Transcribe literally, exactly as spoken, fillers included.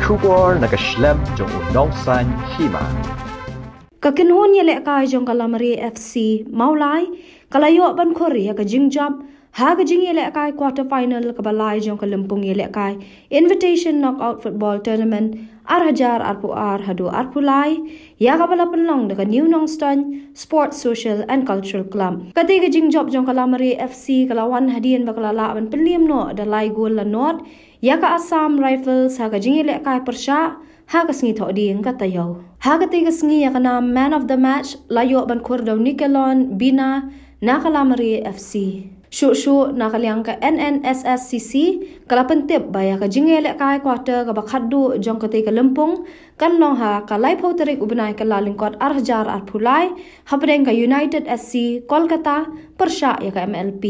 Khubor na ka shlem jong u nongsan hima. Ka kynhun ïalehkai jong ka Lamare F C Mawlai ka la ïoh ban khur ïa ka jingjop ha ka jingïalehkai quarter final kaba lai jong ka lympung ïalehkai Invitation Knockout Football Tournament ar hajar arphew ar haduh arphew lai, ïa kaba la pynlong da ka New Nongstoiñ Sports Social and Cultural Club. Kata ka jingjop jong ka Lamare F C ka la wan hadien ba ka la lah ban pynliem noh da lai gol la nod ïa ka Assam Rifles ha ka jingïalehkai pyrshah ha ka sngi Thohdieng kata ïew. Ha kata ka sngi ïa ka nam Man of the Match la ïoh ban khur da u Nikelon Bina na ka Lamare F C. Shuh shuh na ka liang ka N N S S C C ka la pyntip ba ïa ka jingïalehkai quarter kaba khatduh jong kata ka lympung kan long ha ka laiphew tarik u bnai Kyllalyngkot ar hajar arphew lai hapdeng ka United S C Kolkata pyrshah ïa ka M L P.